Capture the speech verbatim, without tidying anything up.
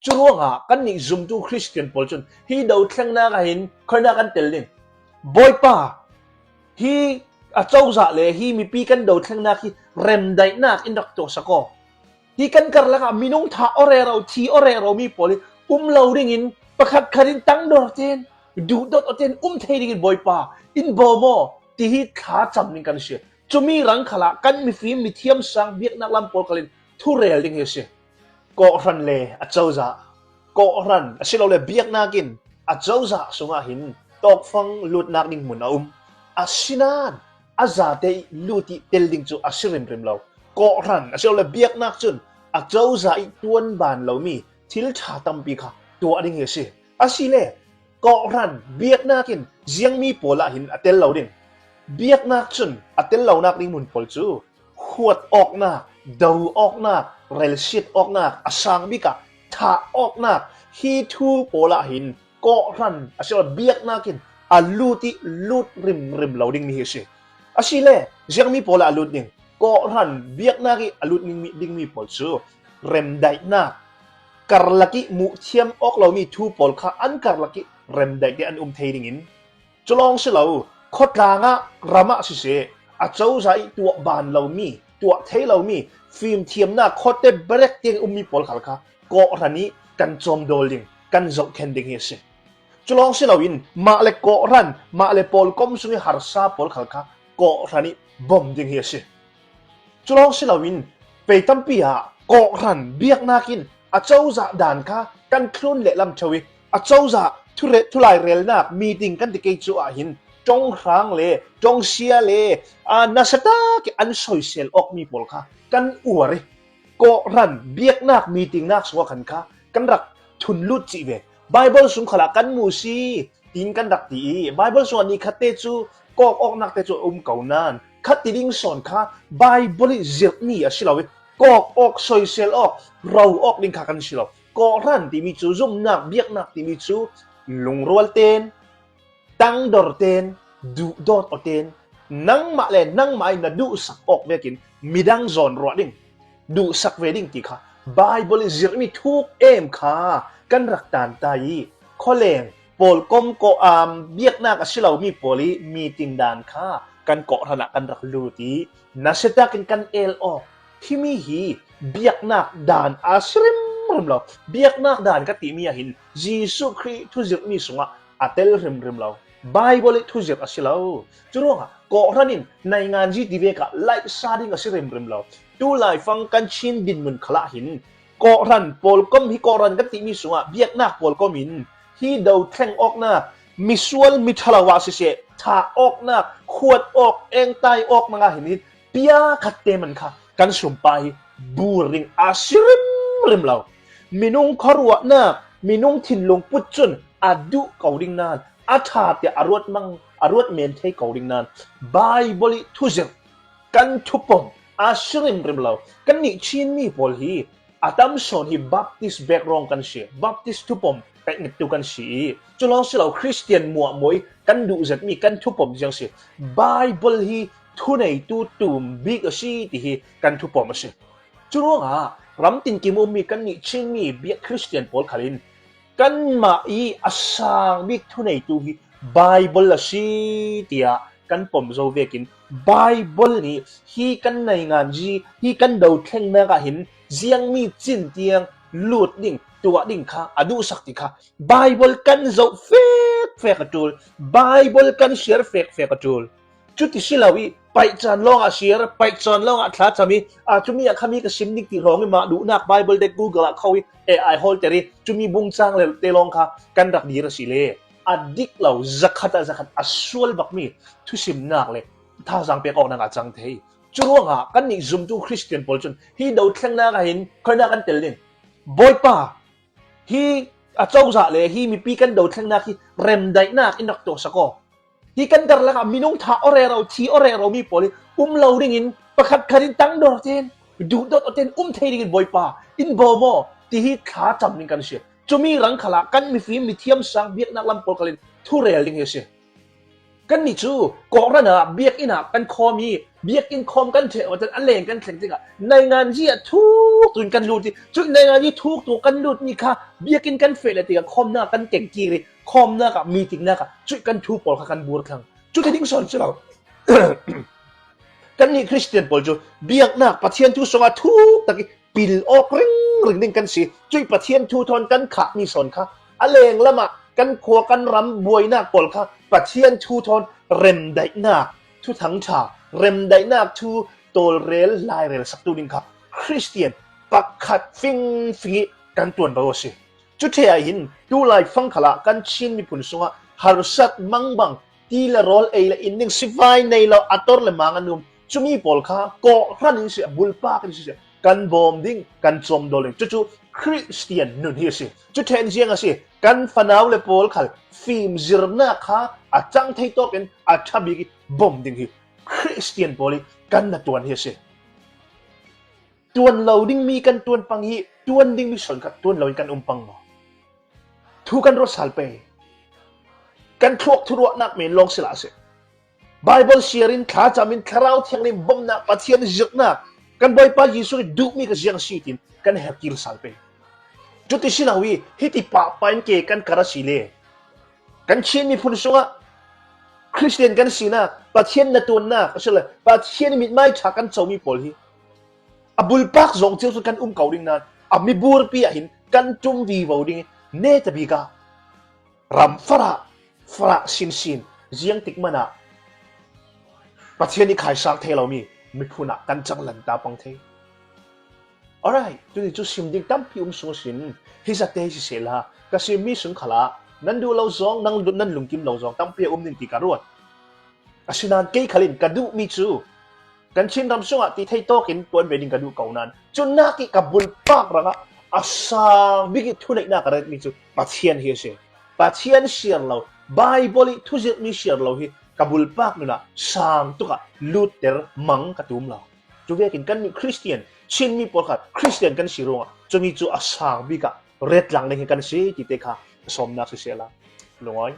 Curuangah kannih zumtu Khristian pawl cun hi dothlengnak ah hin khuinak kan tel ding. Bawipa, hi a cozah le hi mipi kan dothlengnak hi remdaihnak in rak tuahsak aw. Hi kan karlak ah minung thah aw rero, thi aw rero mi pawl hi um lo dingin pakhatkhat in tangdor tein, duhdawt aw tein um thei dingin Bawipa, in bawm aw, ti hi thlacam ding kan si. Cumi rang khalah kan mifim mithiam sang biaknak lam pawl khalin thurel ding hi a si. Kawhhran le a cozah, kawhhran asilole biaknak in a cozah sungah hin tawkfang lutnak ding hmun a um. Asinain a zate ih lut ih tel ding cu a si rimrim lo. Kawhhran asilole biaknak cun a cozah ih tuan ban lomi thil ṭha tampi kha tuah ding hi a si. Asile kawhhran biaknak in ziangmi pawl ah hin a tel lo ding. Biaknak cun a tel lonak ding hmun pawl cu huat awknak, do awknak, relsiat awknak, a sang bik ah thah awknak, hi thu pawl ah hin kawhhran asilole biaknak in a lut ih lut rimrim lo dingmi hi a si. Asile ziangmi pawl ah a lut ding, kawhhran biaknak ih a lut dingmi, dingmi pawl cu remdaihnak, karlak ih muhthiam awk lomi thu pawl kha an karlak ih remdaih te an um thei dingin, cu lawng si lo, khawtlang ah, ram ah siseh, a cozah ih tuah ban lomi, tuah thei lomi fimthiamnak khawte berek tiang ummi pawl khal kha kawhhran ih kan cawmdawl ding, kan zohkhen ding hi a si. Cu lawng si loin mah le kawhhran, mah le pawlkom sung ih harsa pawl khal kha kawhhran ih bawm ding hi a si. Cu lawng si loin pei tampi ah kawhhran biaknak in a cozah dan kha kan thlun lehlam ṭheo ih a cozah thule-, thulai relnak meeting kan ti kei cu ah hin ṭonghrang le ṭongsia le, aa, nasa tak ih an soisel awkmi pawl kha kan uar ih kawhhran biaknak meetingnak sungah khan kha kan rak thunlut cih ve. Baibal sung khalah kan mu si, tiin kan rak ti ih, Baibal sungah ni khatte cu kawk awknak te cu a um ko nain, khat ti ding sawn kha Baibal ih zirhmi a si lo ih, kawk awk, soisel awk, ro awk ding kha kan si lo. Kawhhran timi cu zumnak, biaknak timi cu lungrual tein, tangdor tein, duhdawt aw tein, nangmah le nangmah in na duhsak awk vekin midang zawn ruah ding, duhsak ve ding ti kha Baibal ih zirhmi thuk em kha kan rak tan ta ih, khualeng, pawlkom, kawh, aam, biaknak a si lomi pawl ih meeting dan kha kan kawhhran ah kan rak lut ih, nasiatak in kan el awk. Himi hi biaknak dan a si rimrim lo. Biaknak dan ka timi ah hin Jesuh Khrih thuzirhmi sungah a tel rimrim lo. Baibal ih thuzirh a si lo. Curuangah kawhhran in nainganzi ti vek ah laihsa ding a si rimrim lo. Tu laifang kan Chin dinmun khalah hin kawhhran, pawlkom hi kawhhran kan timi sungah biaknak pawlkom in hi dothleng awknak, misual miṭhalo ah siseh, thah awknak, khuat awk, engtai awknak ah hin hi pia khatte man kha kan sumpa hi bur ding a si rimrim lo. Minung khuaruahnak, minung thinlung put cun a duh ko ding nain, a ṭha tiah a ruat mang, a ruat men thei ko ding nain, Baibal ih thuzirh kan thupom a si rimrim lo. Kannih Chinmi pawl hi a tam sawn hi Baptist background kan si, Baptist thupom kaihngittu kan si ih, cu lawng si lo, Khristian muahmuah ih kan duh zetmi kan thupom ziang si. Baibal hi thuneitu tum bik a si ti hi kan thupom a si. Curuangah ramtin kim ummi kannih Chinmi biak Khristian pawl khalin kanmah ih a sang bik thuneitu hi Baibal a si tiah kan pom zo vekin, Baibal nih hi kan nainganzi, hi kan dothlengnak ah hin ziangmi cin tiang lut ding, tuah ding kha a duhsak ti kha Baibal kan zoh fekfek a ṭul, Baibal kan siar fekfek a ṭul. Cuti si lo ih paih caan lawngah siar, paih caan lawngah thlacam ih, aa, cumi ah kha mi ka sim ding ti hrawng ih mah duhnak Baibal te Google ah kho ih A I hawlter ih cumi bungcang le te lawng kha kan rak dir a si le, a dik lo, zakhat ah zakhat a sual bakmi thusimnak le thazaang pek awknak ah a cang thei. Curuangah kannih zumtu Khristian pawl cun hi dothlengnak ah hin khuinak kan tel ding. Bawipa, hi a cozah le hi mipi kan dothlengnak hi remdaihnak in rak tuahsak aw. Hi kan karlak ah minung thah aw rero, thi aw rero mi pawl hi um lo dingin pakhatkhat in tangdor tein, duhdawt aw tein um thei dingin Bawipa, in bawm aw, ti hi thlacam ding kan si. Cumi rang khalah kan mifim mithiam sang biaknak lam pawl khalin thurel ding hi a si. Kannih cu kawhhran ah biakinn ah kan khawm i biakinn khawm kan ṭheh awt a leng kan thleng tikah naingan yi ah thuk tuin kan lut i cuih naingan yi thuk tu kan lut mi kha biakinn kan feh le tikah khawmnak kan keng kir i khawmnak ah meeting nak ah cuih kan thu pawl kha kan bur thlang. Cuti ding sawn si lo. Kannih Khristian pawl cu biaknak Pathian thu sungah thuk tak i pil awk ringring ding kan si. Cuih Pathian thu thawn kan khahmi sawn kha a lenglam ah kan khua kan ram buainak pawl kha Pathian thu thawn remdaihnak thuthang ṭha, remdaihnak thu tawlrel lairel saktu ding kha Khristian pakhat fingfing i kan ṭuanvo a si. Cu ṭheh ah hin tulai fang khalah kan Chin miphun sungah harsat mangbang ti le rawl ei le in ding sivai nei lo a tor le mang an um. Cumi pawl kha kawhhran in si a bulpak in si kan bawm ding kan cawmdawl ding. Cucu Khristian nun hi a si. Cu ṭhen ziang a si. Kan fanau le pawl khal fimzirnak kha a cang thei tawk in a ṭha bik i bawm ding hi Khristian pawl i kan na ṭuan hi a si. Ṭuan lo ding mi kan ṭuan pang hi, ṭuan ding mi sawn kha ṭuan lo in kan um pang maw? Thu kan ruat sal pei. Kan thluak thuruahnak men lawng si lah a si. Baibal siar in, thlacam in, thlarau thiang in bawmhnak, Pathian zirhnak, kan Bawipa Jesuh i duhmi ka ziang a si tin kan herh kir sal pei. Cuti si lo i hiti pahpah in ke kan kar a si le kan Chin miphun sungah Khristian kan sinak, Pathian na ṭuannak a si le Pathian i mithmai ṭha kan comi pawl hi a bulpak zawng cio cu kan um ko ding nain a miburpi ah hin kan ṭum vivo ding i neta bik ah ram farah farah sinsin ziang tik man ah Pathian i khaisang thei lomi miphun ah kan cang lanta pang thei. Alright, tuni cu sim ding tampi um sung sin hi zate hi sisehla ka simmi sung khalah nan duh lo zong, nan, nan lungkim lo zong tampi a um ding ti ka ruat. Asinain kei khal in ka duhmi cu kan Chin ram sungah ti thei tawk in tuan ve ding ka duh ko nain cu nak i ka bulpak rangah a sang bik i thuneihnak ka retmi cu Pathian hi a si. Pathian siar lo, Baibal i thuzirhmi siar lo hi ka bulpak nun ah sang tuk ah lutter mang ka tum lo. Cu vekin kannih Khristian, Chinmi pawlkhat Khristian kan si ruangah cumi cu a sang bik ah retlang ding hi kan si ti te kha ka sawmnak sisehla lungawi.